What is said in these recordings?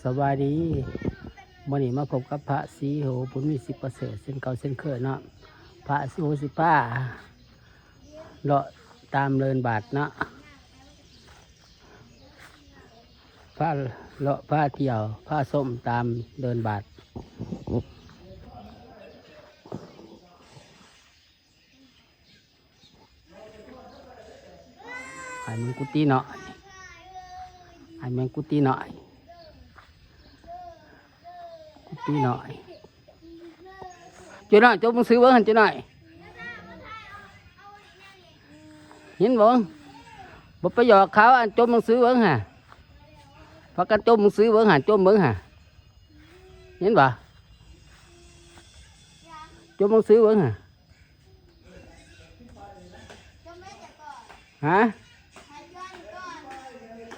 ສະບາຍດີ ມື້ນີ້ມາພົບກັບພະສີໂຫ ບຸນມີ ສິບປະເສີດ ເຊັ່ນເກົ່າເຊັ່ນເຄີຍເນາະ. ພະສີໂຫຊິພາເລາະຕາມເດີ່ນບາດເນາະ, ພາເລາະ ພາທ່ຽວ ພາຊົມຕາມເດີ່ນບາດ. ໃຫ້ເບິ່ງກຸຕິນ້ອຍ ໃຫ້ເບິ່ງກຸຕິນ້ອຍ ກຸຕິນ້ອຍ. ເຈົ້ານ້ອຍ ຈົມໜັງສືເບິ່ງຫັ້ນ ເຈົ້ານ້ອຍ ເຫັນບໍ່? ບໍ່ໄປຫຍອກເຂົາ ອັນ ຈົມໜັງສືເບິ່ງຫັ້ນ ພາກັນຈົມໜັງສືເບິ່ງຫັ້ນ ຈົມເບິ່ງຫັ້ນ ເຫັນບໍ່? ຈົມໜັງສືເບິ່ງຫັ້ນ. ຮະ?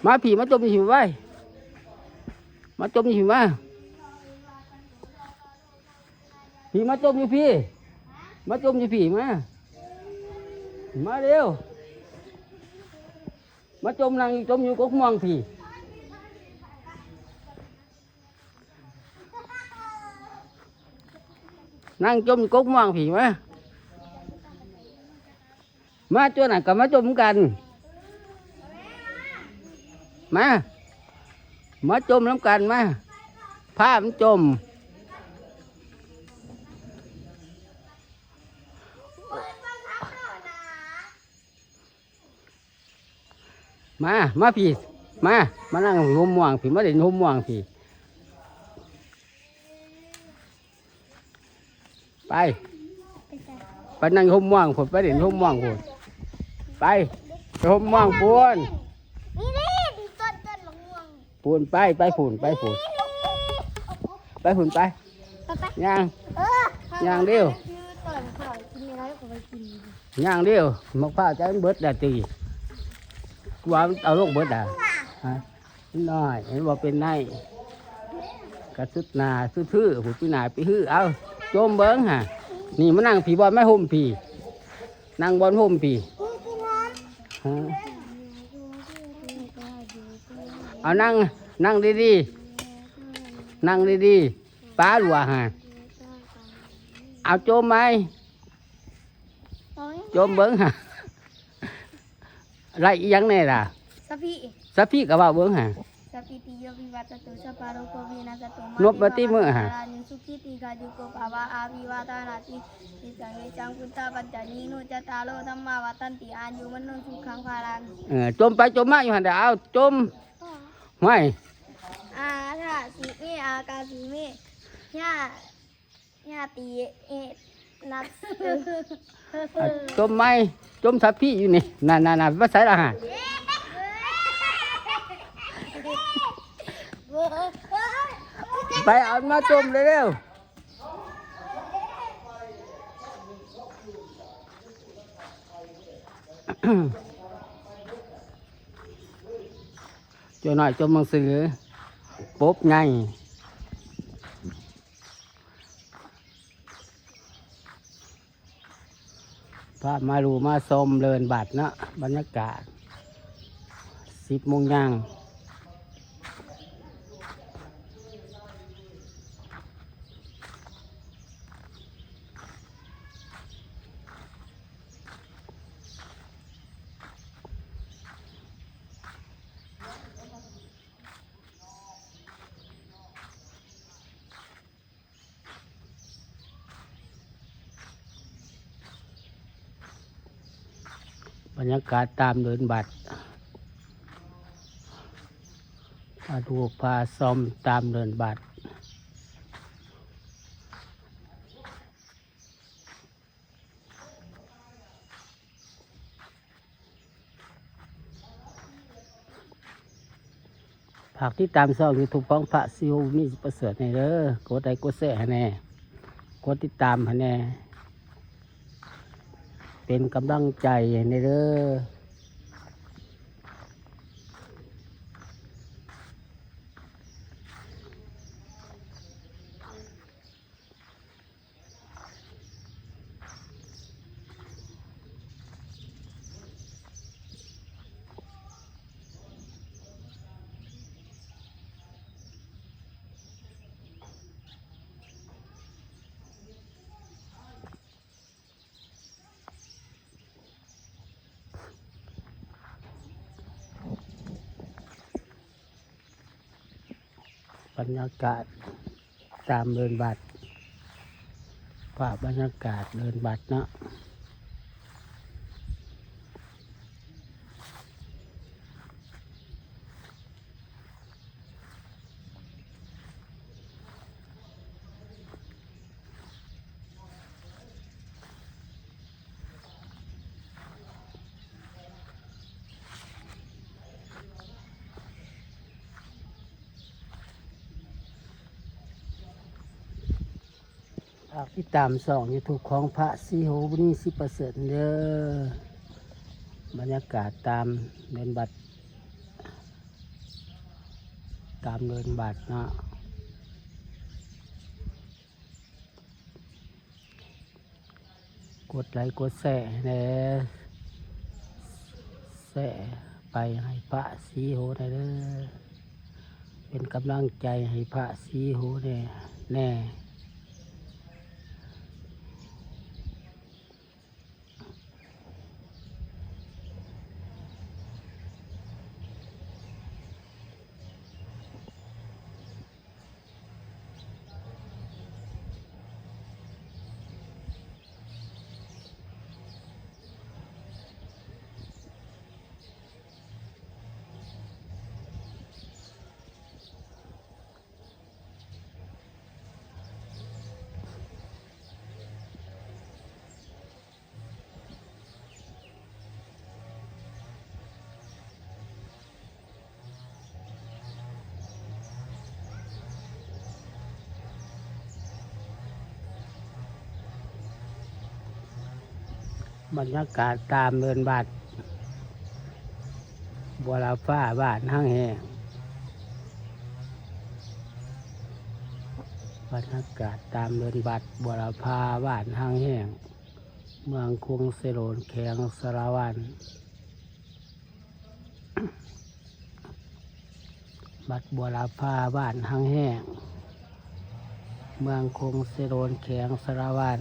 ມາພີ້ ມາຈົມຢູ່ພີ້ໄວ ມາຈົມຢູ່ພີ້ ມາ ພີ້ ມາຈົມຢູ່ພີ້ ມາຈົມຢູ່ພີ້ ມາ ມາເລັວ ມາຈົມ ນັ່ງຈົມຢູ່ກົກມ່ວງພີ້. ນັ່ງຈົມກົກມ່ວງພີ້ ມາ ມາ ເຈົ້ານັ້ນກໍມາຈົມກັນ ມາ ມາຈົມນຳກັນ ມາ ພາມັນຈົມ. ມາ ມາພີ້ ມາ ມານັ່ງຮົ່ມມ່ວງພີ້ ມາຫຼິ້ນຮົ່ມມ່ວງພີ້ ໄປ ໄປນັ່ງຮົ່ມມ່ວງພຸ້ນ ໄປຫຼິ້ນຮົ່ມມ່ວງພຸ້ນ ໄປ ໄປຮົ່ມມ່ວງພຸ້ນ ນີ້ເດ້ ນີ້ຕົ້ນ ຕົ້ນໝາກມ່ວງ ພຸ້ນ ໄປ ໄປພຸ້ນ ໄປພຸ້ນ ໄປພຸ້ນ ໄປ ໄປ ໄປ ຍ່າງ ເອີ ຍ່າງເດວ ຄືຕອນເຂົາກິນໄດ້ ເຂົາໄປກິນ ຍ່າງເດວ ໝາກພ້າວເຈົ້າມັນເບິດແລ້ວຕິ ວ່າມັນເອົາລົງເບິດແລ້ວ ຮະ ນ້ອຍ ເຫັນບໍ່ເປັນໄນ ກະສຸດໜ້າສຸດຮື ຜູ້ປີໜ້າໄປຮື ເອົາ ຈົມເບິ່ງຫັ້ນ ນີ້ມານັ່ງພີ້ ບ່ອນມາຮົ່ມພີ້ ນັ່ງບ່ອນຮົ່ມພີ້ ຮະ ເອົານັ່ງ ນັ່ງດີໆ ນັ່ງດີໆ ປາຫຼວງຫັ້ນ ເອົາ ຈົມໄໝ? ໂອ້ຍ ຈົມເບິ່ງຫາ ໄລ່ອີ່ຫຍັງແດ່ລະ? ສະພີ ສະພີກໍເວົ້າເບິ່ງຫາ ສະພີຕິໂຍ ວິວັດຊະຕຸ ສັບພະໂລໂກວິນັດສະຕຸ ມາ ນົບມາຕິມືຫາ ນິ ສຸຂີ ດີຄາຍຸໂກ ພະວະ ອາພິວາທະນະ ສິລິສະນິຈຈັງ ພຸດທະປັດຈາຍິໂນ ຈັດຕາໂລ ທຳມາ ວັດທັນຕິ ອາຍຸ ວັນໂນ ສຸຂັງ ພະລັງ. ເອີ ຈົມໄປຈົມມາຢູ່ຫັ້ນແຫຼະ ເອົາ ຈົມ ຫ້ວຍ ອາທາສີເມ ອາກາສີເມ ຍາ ຍາຕີເອ ນັດ ອ່ະ ຈົມໃໝ່ ຈົມສະພີຢູ່ນີ້ ນັ້ນໆໆ ໄປໃສລະຫັ້ນ ໄປເອົາມາຈົມເລັວໆ. ເຈົ້ານ້ອຍຈົມໜັງສື ປົບໃຫຍ່ ພາມາດູມາຊົມເລີນບາດເນາະ ບັນຍາກາດ ສິບໂມງຍ່າງ. ບັນຍາກາດຕາມເດີ່ນບາດ ພາດູພາຊົມຕາມເດີ່ນບາດ. ຝາກຕິດຕາມຊ່ອງຢູທູບຂອງພະສີໂຫ ບຸນມີ ປະເສີດ ແດ່ເດີ ກົດໄລກົດແຊໃຫ້ແດ່ ກົດຕິດຕາມໃຫ້ແດ່ ເປັນກຳລັງໃຈໃຫ້ແດ່ເດີ. ສ ບັນຍາກາດຕາມເດີ່ນວັດ, ພາບບັນຍາກາດເດີ່ນວັດເນາະ. ຝາກຕິດຕາມຊ່ອງຢູທູບຂອງພະສີໂຫ ບຸນມີ ສີປະເສີດເດີ. ບັນຍາກາດຕາມເດີ່ນວັດ, ຕາມເດີ່ນວັດເນາະ. ກົດໄລກົດແຊໃຫ້ແດ່, ແຊໄປໃຫ້ພະສີໂຫແດ່ເດີ, ເປັນກຳລັງໃຈໃຫ້ພະສີໂຫແດ່, ແດ່. ບັນຍາກາດຕາມເດີ່ນວັດບົວລະພາບ້ານຮັງແຫ້ງ, ບັນຍາກາດຕາມເດີ່ນວັດບົວລະພາບ້ານຮັງແຫ້ງ, ເມືອງຄົງເຊໂດນ ແຂວງສາລະວັນ. ວັດບົວລະພາບ້ານຮັງແຫ້ງ, ເມືອງຄົງເຊໂດນ ແຂວງສາລະວັນ.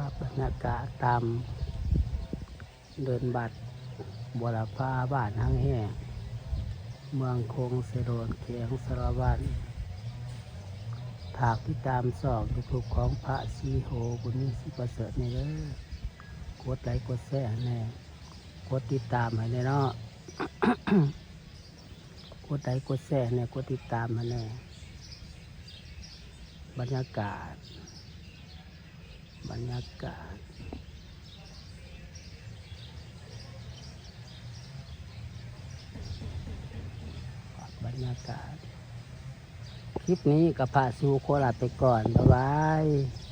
ພາບບັນຍາກາດຕາມເດີ່ນວັດບົວລະພາບ້ານຮັງແຫ້ງ, ເມືອງຄົງເຊໂດນ ແຂວງສາລະວັນ. ຝາກຕິດຕາມຊ່ອງຢູທູບຂອງພະສີໂຫ ບຸນມີ ສີປະເສີດແດ່ເດີ. ກົດໄລກົດແຊໃຫ້ແດ່, ກົດຕິດຕາມໃຫ້ແດ່ເນາະ. ກົດໄລກົດແຊໃຫ້ແດ່, ກົດຕິດຕາມໃຫ້ແດ່. ບັນຍາກາດ, ບັນຍາກາດ, ບັນຍາກາດ. ຄລິບນີ້ກໍພະສີໂຫຂໍລາໄປກ່ອນ. ບາຍບາຍ.